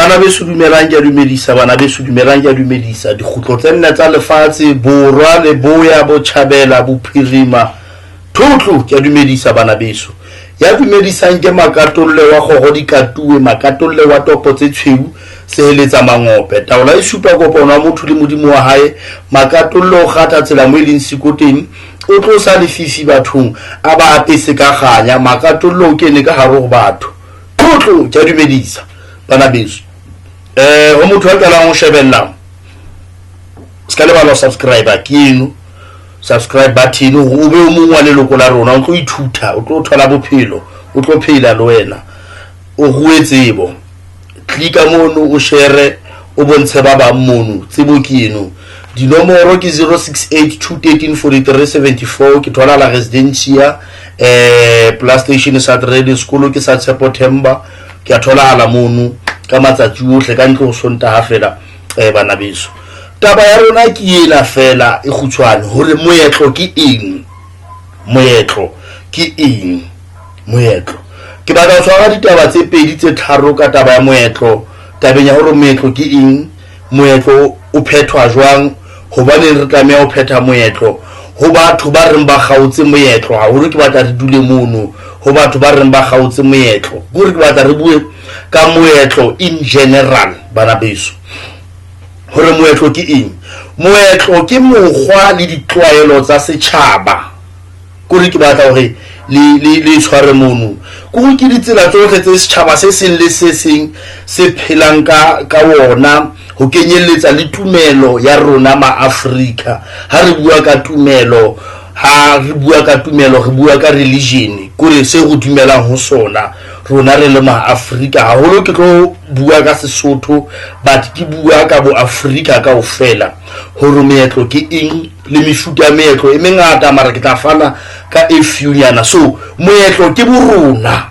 Bana beso dumelang, ke a dumedisa. Bana beso dumelang, ke a dumedisa. Dikgutlo tse nne tsa lefatshe, borwa, leboya, botjhabela, bophirima, thotlo, ke a dumedisa bana beso. Ya dumedisang ke Makatolle wa kgoro dikatuwe, Makatolle wa topo tse tshweu, seheletsa mangope. Taola e supa kopano ya motho le Modimo wa hae. Makatolle o kgatha tsela mo e leng siko teng, o tlosa lefifi bathong, a ba apese ka kganya. Makatolle o kene ka hare ho batho. Tlotlo, ke a dumedisa bana beso. Ho motho a qalang ho shebella, se ka lebala ho subscribe ke eno, subscribe button hore o be o mong wa leloko la rona, o tlo ithuta, o tlo thola bophelo, o tlo phela le wena, o rue tsebo. Klika mono, o share, o bontshe ba bang mono, tsebo ke eno. Dinomoro ke 068 213 43 74. Ke thola la residencia plus station sa trade, sekolo ke sa Tshepo Themba. Ke a tholahala mono ka matsatsi ohle ka ntle ho Sontaha fela. Bana beso, taba ya rona ke ena fela e kgutshwane, hore moetlo ke eng, moetlo ke eng, moetlo. Ke batla ho tshwara ditaba tse pedi tse tharo ka taba ya moetlo, tabeng ya hore moetlo ke eng, moetlo o phethwa jwang, hobaneng re tlameha ho phetha moetlo. Ho batho ba reng ba kgaotse moetlo haholo, ke batla re dule mono. Ho batho ba reng ba kgaotse moetlo, ke hore ke batla re bue ka moetlo in general, bana beso, hore moetlo ke eng. Moetlo ke mokgwa le ditlwaelo tsa setjhaba. Kore ke batla hore le tshware mono, kore ke ditsela tsohle tse setjhaba se seng le se seng se phelang ka wona, ho kenyelletsa le tumelo ya rona ma-Afrika. Ha re bua ka tumelo, ha re bua ka tumelo, re bua ka religion, kore se re dumelang ho sona rona re le ma-Afrika. Haholo ke tlo bua ka Sesotho, but ke bua ka bo-Afrika kaofela, hore meetlo ke eng le mefuta ya meetlo e mengata, mara ke tla fana ka a few nyana. So moetlo ke borona.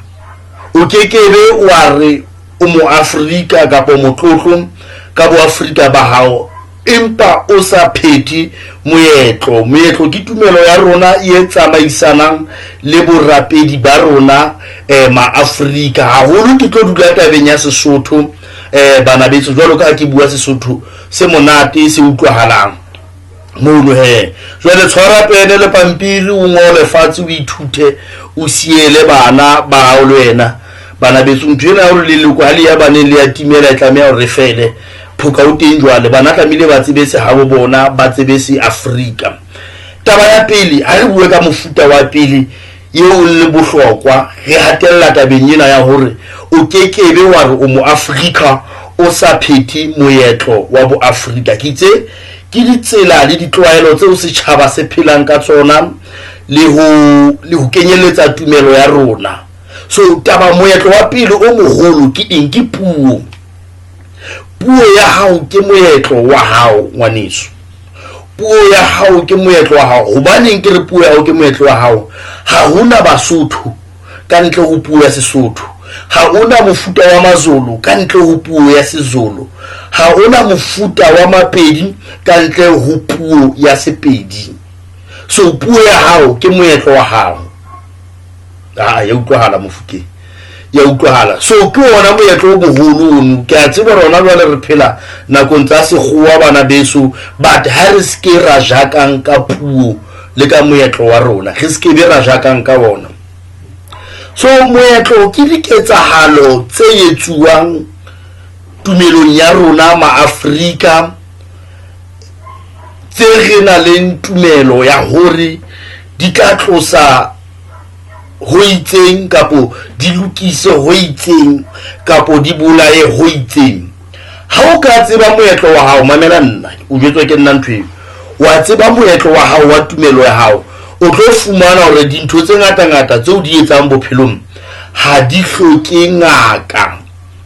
O kekebe wa re o mo-Afrika kapa motlotlo ka boAfrika ba hao empa o sa phethe moetlo. Moetlo ke tumelo ya rona e tsamaisanang le borapedi ba rona ma-Afrika. Haholo ke tlo dula tabeng ya Sesotho, bana betso, jwalo ka ha ke bua Sesotho se monate se utlwahalang mono. He jwale tshwara pene le pampiri, o ngole fatshe, o ithute, o siele bana ba hao le wena. Bana betso, ntho ena ya hore leloko ha le ya baneng le ya timela, e tlameha hore re fele phoka o teng. Jwale bana tlamehile ba tsebe se habo bona, ba tsebe se Afrika. Taba ya pele, ha re bue ka mofuta wa pele eo le bohlokwa, re hatella tabeng ena ya hore o kekebe wa re o mo-Afrika o sa phethe moetlo wa bo-Afrika. Ke itse ke ditsela le ditlwaelo tseo setjhaba se phelang ka tsona le ho kenyelletsa tumelo ya rona. So taba moetlo wa pele o moholo ke eng? Ke puo. Puo ya hao ke moetlo wa hao, ngwaneso. Puo ya hao ke moetlo wa hao. Hobaneng ke re puo ya hao ke moetlo wa hao? Ha hona Basotho ka ntle ho puo ya Sesotho. Ha hona mofuta wa Mazulu ka ntle ho puo ya Sezulu. Ha hona mofuta wa Mapedi ka ntle ho puo ya Sepedi. So puo ya hao ke moetlo wa hao. A ya utlwahala Mofokeng? Ya utlwahala. So ke ona moetlo o boholo ono. Ke a tseba rona jwale re phela nakong tsa sekgowa, bana beso, but ha re seke ra jakang ka puo le ka moetlo wa rona, re seke be ra jakang ka ona. So moetlo ke diketsahalo tse etsuwang tumelong ya rona ma-Afrika, tse re nang le tumelo ya hore di tla tlosa ho itseng, kapo di lokise ho itseng, kapo di bolaye ho itseng. Ha o ka tseba moetlo wa hao, mamela nna, o jwetswa ke nna ntho eo, wa tseba moetlo wa hao wa tumelo ya hao, o tlo fumana hore dintho tse ngata-ngata tseo di etsang bophelong ha di hloke ngaka,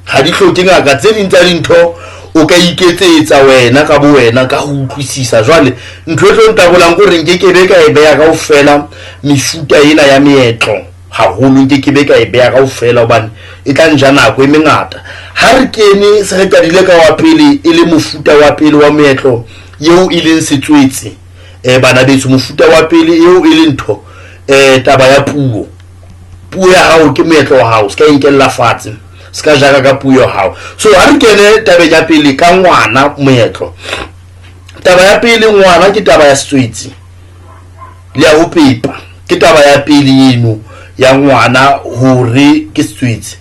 ha di hloke ngaka. Tse ding tsa dintho o ka iketsetsa wena ka bo wena ka ho utlwisisa. Jwale ntho e tlo ntabolang ko re nkekebe ka e beha kaofela mefuta ena ya meetlo haholo, nkekebe ka e beha kaofela hobane e tla nja nako e mengata. Ha re kene, se re qadile ka wa pele, e le mofuta wa pele wa meetlo eo e leng setswetse. Bana betso, mofuta wa pele eo e leng ntho, taba ya puo. Puo ya hao ke moetlo wa hao, se ka e nkella fatshe. Se ka jaka ka puo ya hao. So ha re kene tabeng ya pele ka ngwana moetlo. Taba ya pele, ngwana ke taba ya setswetsi le ya ho pepa. Ke taba ya pele eno ya ngwana hore ke setswetsi.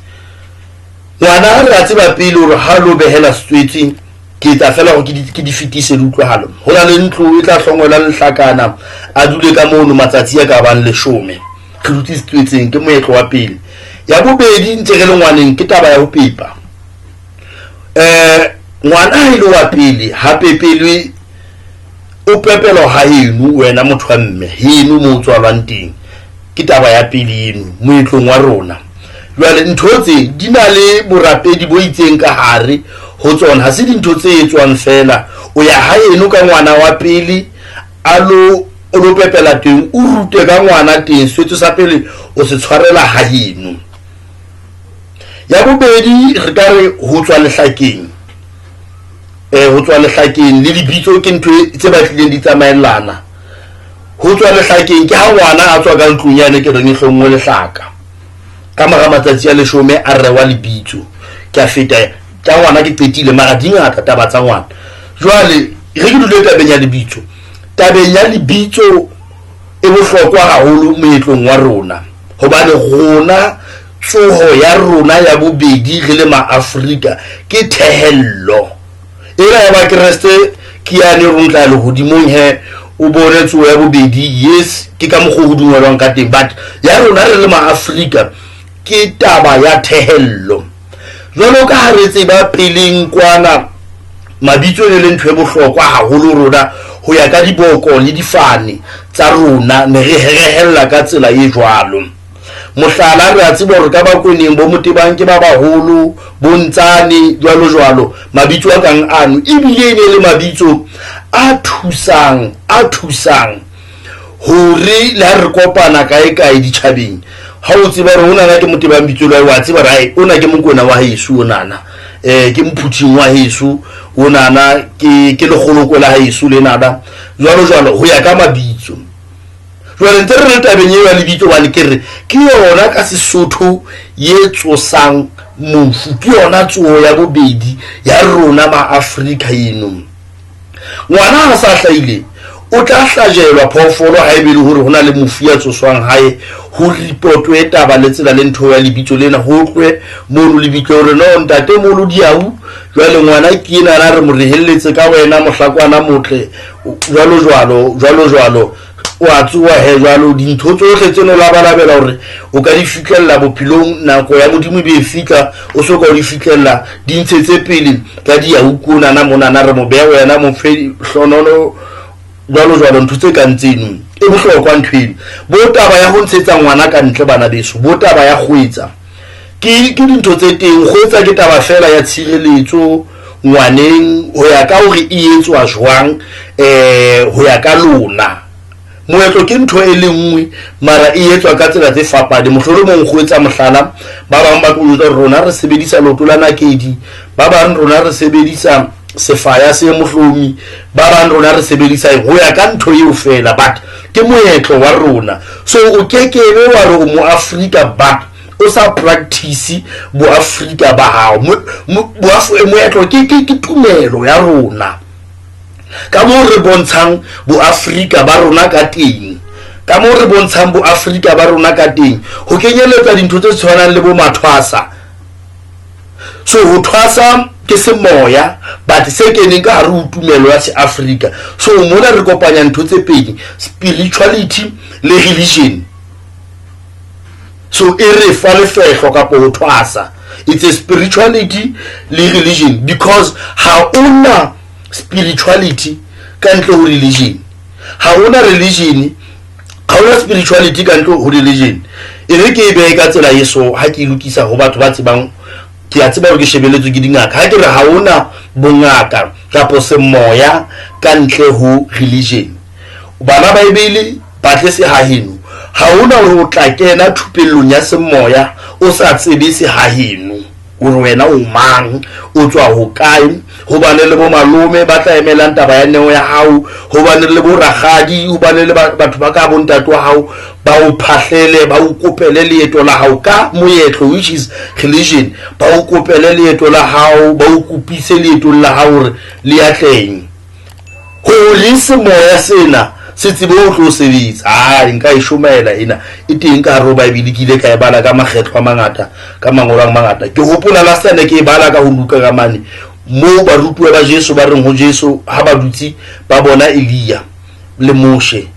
Ngwana re a tseba pele hore ha lo behela setswetsi, ke etsa fela hore ke di fetise di utlwahalo. Ho na le ntlo e tla hlongwela lehlakana, a dule ka mono matsatsi a ka bang 10. Re dutse setswetseng, ke moetlo wa pele. Ya bobedi, ntse re le ngwaneng, ke taba ya ho pepa. Ngwana ha e le wa pele, ha pepelwe, o pepelwa ha heno wena motho wa mme, heno mo o tswalwang teng. Ke taba ya pele eno moetlong wa rona. Jwale ntho tse di na le borapedi bo itseng ka hare ho tsona, ha se dintho tse etswang fela. O ya ha eno ka ngwana wa pele, a lo o lo pepela teng, o rute ka ngwana teng. Setso sa pele o se tshwarela ha heno. Ya bobedi, re ka re ho tswa lehlakeng. Ho tswa lehlakeng le lebitso ke ntho tse batlileng di tsamaellana. Ho tswa lehlakeng ke ha ngwana a tswa ka ntlong yane ke reng e hlonngwe lehlaka. Ka mora matsatsi a 10 a rewa lebitso. Ke a feta ka ngwana, ke qetile, mara di ngata taba tsa ngwana. Jwale re ke dule tabeng ya lebitso. Tabeng ya lebitso e bohlokwa haholo moetlong wa rona, hobane rona tsoho ya rona ya bobedi re le maAfrika ke thehello. Ena ya Bakreste ke yane re tla lehodimong he o bone tsoho ya bobedi, yes, ke ka mokgwa ho dumelwang ka teng, but ya rona re le maAfrika ke taba ya thehello. Jwalo ka ha re tseba peleng kwana, mabitso e ne le ntho e bohlokwa haholo rona ho ya ka diboko le difane tsa rona, ne re herehella ka tsela e jwalo. Mohlala, re a tseba hore ka Bakweneng bo Motebang ke ba baholo, bo Ntsane jwalo jwalo, mabitso a kang ano ebile e ne le mabitso a thusang, a thusang hore le ha re kopana kae kae ditjhabeng, ha o tseba hore onana ke Motebang bitso la, wa tseba hore ona ke Mokwena wa heso, onana ke Mphuthing wa heso, onana ke Lekgolokwe la heso lenana, jwalo jwalo, ho ya ka mabitso. Jwale ntse re le tabeng eo ya lebitso, hobane ke re ke yona ka Sesotho ye tsosang mofu, ke yona tsoho ya bobedi ya rona maAfrika eno. Ngwana ha sa hlahile, o tla hlajelwa phoofolo ha ebe le hore ho na le mofu ya tsoswang hae, ho ripotwe taba le tsela le ntho ya lebitso lena, ho tlwe mono lebitlo hore no ntate molo diau, jwale ngwana ke enana re mo rehelletse ka wena mohlakwana motle, jwalo jwalo jwalo jwalo. O a tsoha he jwalo, dintho tsohle tse no labalabela hore o ka di fihlella bophelong, nako ya Modimo e be e fihla o so ka o di fihlella, di ntshetse pele ka diau konana monana, re mo beha wena mo fe hlonono jwalo jwalo, ntho tse kang tseno. E bohlokwa ntho eno. Bo taba ya ho ntshetsa ngwana ka ntle bana beso, bo taba ya kgwetsa, ke dintho tse teng. Kgwetsa ke taba fela ya tshireletso ngwaneng, ho ya ka hore e etswa jwang, ho ya ka lona. Moetlo ke ntho e le nngwe, mara e etswa ka tsela tse fapaneng. Mohlolomong go etsa mohlala, ba bang ba tlo jwetsa hore rona re sebedisa leoto la nakedi, ba bang rona re sebedisa sefaya se mohlomi, ba bang rona re sebedisa eng, ho ya ka ntho eo fela, but ke moetlo wa rona. So o kekebe wa re o mo Afrika but o sa practice boAfrika ba hao. Moetlo ke tumelo ya rona, ka moo re bontshang boAfrika ba rona ka teng, ka moo re bontshang boAfrika ba rona ka teng, ho kenyeletsa dintho tse tshwanang le bo mathwasa. So ho thwasa ke semoya, but se keneng ka hare ho tumelo ya seAfrika. So mona re kopanya ntho tse pedi, spirituality le religion. So e re fa lefehlo kapo ho thwasa, it's a spirituality le religion, because ha ona spirituality ka ntle ho religion, ha ona religion, ha ona spirituality ka ntle ho religion. E re ke e behe ka tsela e so, ha ke e lokisa ho batho ba tsebang, ke a tseba hore ke shebeletswe ke dingaka, ha ke re ha ona bongaka kapo semoya ka ntle ho religion. Bana Baebele ba tle sehaheno, ha ona hore o tla kena thupellong ya semoya o sa tsebe sehaheno. Hore wena o mang, o tswa hokae, ho bane le bo malome ba tla emelang taba ya neo ya hao, ho bane le bo rakgadi, ho bane le batho ba ka bo ntate wa hao, ba o phahlele, ba o kopele leeto la hao ka moetlo, which is religion, ba o kopele leeto la hao, ba o kopise leetong la hao hore le ya tleng. Hore semoya sena se tsebe ho tlo sebetsa. Ai, nka e shomaela ena e teng ka hare ho Bible, ke ile ka e bala ka makgetlo a mangata, ka mangolo a mangata. Ke hopola last time ke e bala ka ho Luka ka mane, moo barutuwa ba Jesu ba reng ho Jesu ha ba dutse ba bona Elia le Moshe,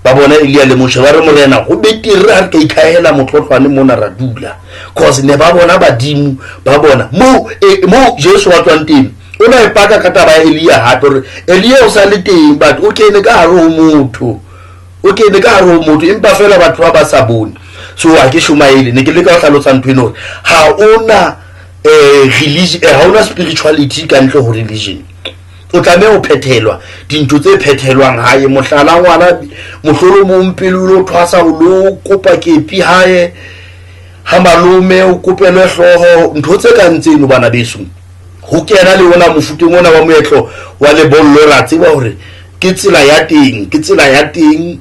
ba bona Elia le Moshe, ba re Morena, ho betere ha re ka ikhahela motlotlwane mona ra dula, cause ne ba bona badimo, ba bona moo, moo Jesu wa tswang teng. O na e paka ka taba ya Elia hape, hore Elia o sa le teng, but o kene ka hare ho motho, o kene ka hare ho motho, empa fela batho ba ba sa bone. So ha ke shomaele, ne ke leka ho hlalosa ntho eno hore ha ona religion, ha ona spirituality ka ntle ho religion. O tlameha ho phethelwa dintho tse phethelwang hae. Mohlala, ngwana mohlolomong pele o lo thwasa, o lo kopa kepi hae ha malome, o kopelwe hlooho, ntho tse kang tseno bana beso. Ho kena le ona mofuteng ona wa moetlo wa lebollo, ra tseba hore ke tsela ya teng, ke tsela ya teng.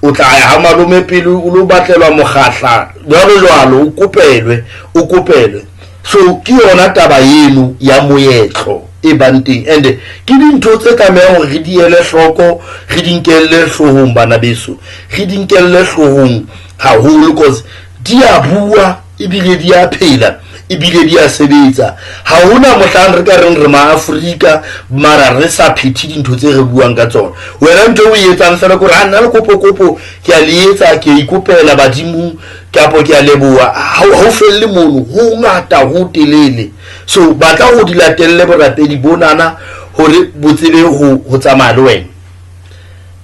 O tla ya ha malome pele o lo batlelwa mokgahla, jwalo jwalo, o kopelwe, o kopelwe. So ke yona taba eno ya moetlo e bang teng, and ke dintho tse tlamehang hore re di ele hloko, re di nkelle hloohong bana beso, re di nkelle hloohong haholo, cause di a bua ebile di a phela ebile di a sebetsa. Ha hona mohlang re ka reng re maAfrika mara re sa phethe dintho tse re buang ka tsona. Wena ntho o e etsang fela ke hore a nna le kopo kopo ke a le etsa, ke a ikopela badimong kapo ke a leboha, ha o felle mono, ho ngata ho telele. So batla ho di latelle borapedi bonana hore bo tsebe ho tsamaya le wena.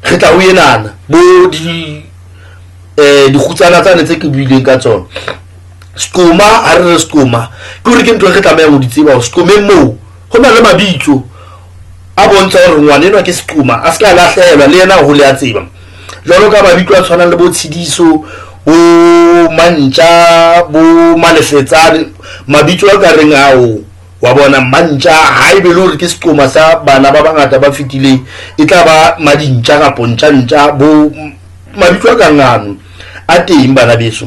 Re tla ho enana bo di dikgutsana tsane tse ke buileng ka tsona. Seqoma, ha re re seqoma ke hore ke ntho e re tlamehang ho di tseba hore seqomeng moo ho na le mabitso a bontsha hore ngwana enwa ke seqoma, a se ka lahlehelwa le yena hole a tseba. Jwalo ka mabitso a tshwanang le bo Tshidiso, bo Mantja, bo Malefetsane, mabitso a ka reng ao wa bona Mantja, ha ebe le hore ke seqoma sa bana ba bangata ba fetileng, e tla ba Madintja kapo Ntja-ntja, bo mabitso a kang ano a teng bana beso,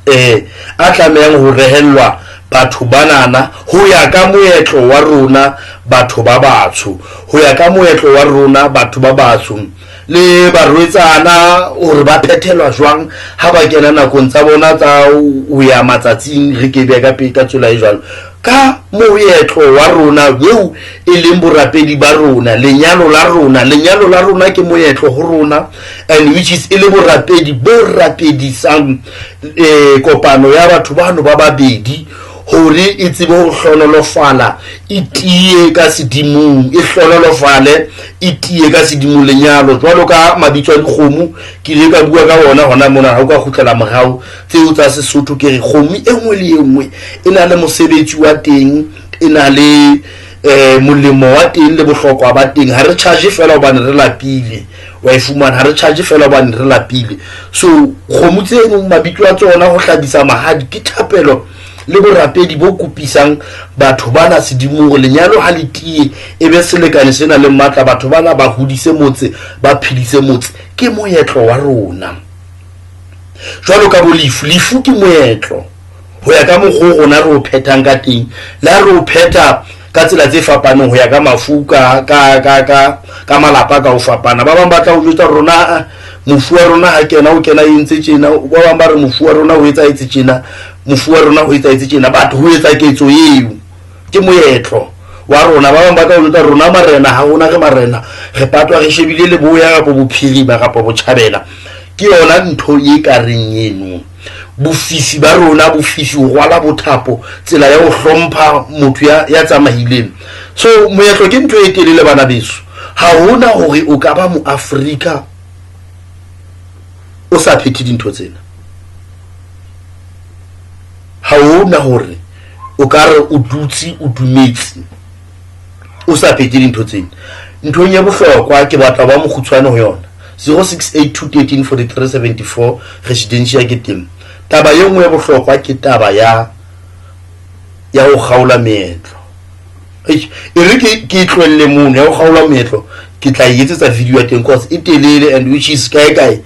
a tlamehang ho rehellwa batho banana ho ya ka moetlo wa rona batho ba batsho, ho ya ka moetlo wa rona batho ba batsho. Le barwetsana hore ba phethelwa jwang ha ba kena nakong tsa bona tsa ho ya matsatsing, re ke be ka pe ka tsela e jwalo ka moetlo wa rona eo e leng borapedi ba rona, lenyalo la rona. Lenyalo la rona ke moetlo ho rona, and which is e le borapedi bo rapedisang kopano ya batho bano ba babedi hore e tsebe ho hlonolofala, e tiye ka sedimong, e hlonolofale, e tiye ka sedimong lenyalo. Jwalo ka mabitso a dikgomo, ke ile ka bua ka ona hona mona, ha o ka kgutlela morao tseo tsa Sesotho, ke re kgomo e nngwe le e nngwe e na le mosebetsi wa teng, e na le molemo wa teng le bohlokwa ba teng. Ha re charge fela hobane re lapile, wa e fumana, ha re charge fela hobane re lapile. So kgomo tseno mabitso a tsona ho hlabisa mahadi ke thapelo le borapedi bo kopisang batho bana sedimong hore lenyalo ha le tiye e be selekane se nang le matla, batho bana ba hodise motse, ba phedise motse. Ke moetlo wa rona. Jwalo ka bo lefu, lefu ke moetlo ho ya ka mokgwa o rona re o phethang ka teng, le ha re o phetha ka tsela tse fapaneng ho ya ka mafu ka malapa ka ho fapana. Ba bang ba tla o jwetsa rona mofu wa rona ha kena o kena e ntse tjena, ba bang ba re mofu wa rona o etsahetse tjena, mofu wa rona ho etsahetse tjena, batho ho etsa ketso eo ke moetlo wa rona. Ba bang ba tla o jwetsa rona marena ha rona re marena, re patwa re shebile leboya kapo bophirima kapo botjhabela. Ke yona ntho e ka reng eno bofisi ba rona, bofisi ho rwala bothapo, tsela ya ho hlompha motho ya tsamaileng. So moetlo ke ntho e telele bana beso, ha hona hore o ka ba moAfrika o sa phethe dintho tsena. Ha hona hore o ka re o dutse o dumetse o sa phethe dintho tsena. Nthong ya bohlokwa ke batla ba mokgutshwane ho yona. 0682134374 residential ke teng. Taba e nngwe ya bohlokwa ke taba ya ya ho kgaola meetlo. E re ke e tlohelle mono ya ho kgaola meetlo, ke tla e etsetsa video ya teng cause e telele and which is kae kae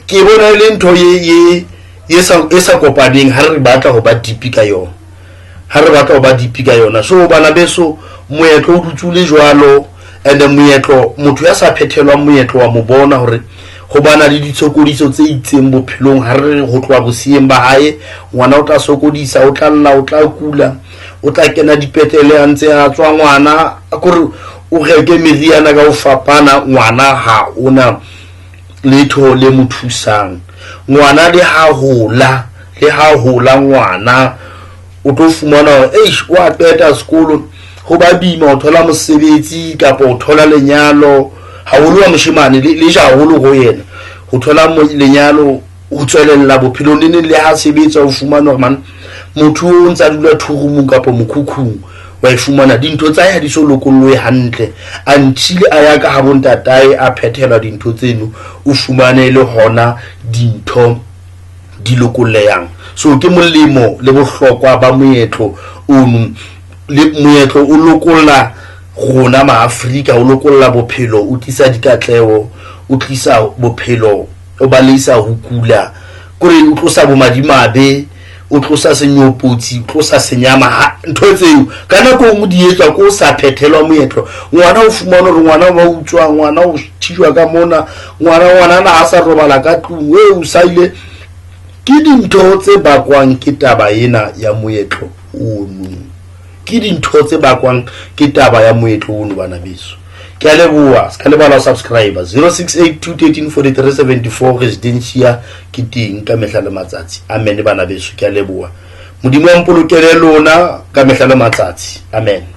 ke bona e le ntho ye e sa kopaneng ha re batla ho ba deep ka yona, ha re batla ho ba deep ka yona. So bana beso, moetlo o dutse o le jwalo, and moetlo, motho ya sa phethelwang moetlo wa mo bona hore ho bana le ditshokodiso tse itseng bophelong. Ha re ho tloha boseyeng ba hae, ngwana o tla sokodisa, o tla lla, o tla kula, o tla kena dipetlele a ntse a tswa ngwana, kore o reke meriana ka ho fapana, ngwana ha ona letho le mo thusang. Ngwana le ha hola, le ha hola ngwana o tlo fumana hore eish, o a qeta sekolo, ho ba boima ho thola mosebetsi kapa ho thola lenyalo, haholo wa moshemane le ja haholo ho yena ho thola lenyalo, ho tswelella bophelong le neng le ha sebetsa, o fumana hore man motho o ntsa dula thurumong kapa mokhukhung, wa e fumana dintho tsa hae ha di so lokolloe hantle until a ya ka ha bontatae a phethelwa dintho tseno, o fumane le hona dintho di lokolleyang. So ke molemo le bohlokwa ba moetlo ono. Le moetlo o lokolla rona maAfrika, o lokolla bophelo, o tlisa dikatleho, o tlisa bophelo, o baleisa ho kula, kore o tlosa bomadimabe, o tlosa senyopotsi, o tlosa senyama. Ntho tseo ka nako e nngwe di etswa ko o sa phethelwa moetlo. Ngwana o fumana hore ngwana wa utswa, ngwana o thijwa ka mona, ngwana na ha sa robala ka tlung, e o sa ile. Ke dintho tse bakwang ke taba ena ya moetlo ono, ke dintho tse bakwang ke taba ya moetlo ono, bana beso. Ke a leboha, se ka lebala ho subscribe. 0682 13 43 74 Residencia ke teng ka mehla le matsatsi. Amen bana beso, ke a leboha. Modimo a mpolokele lona ka mehla le matsatsi. Amen.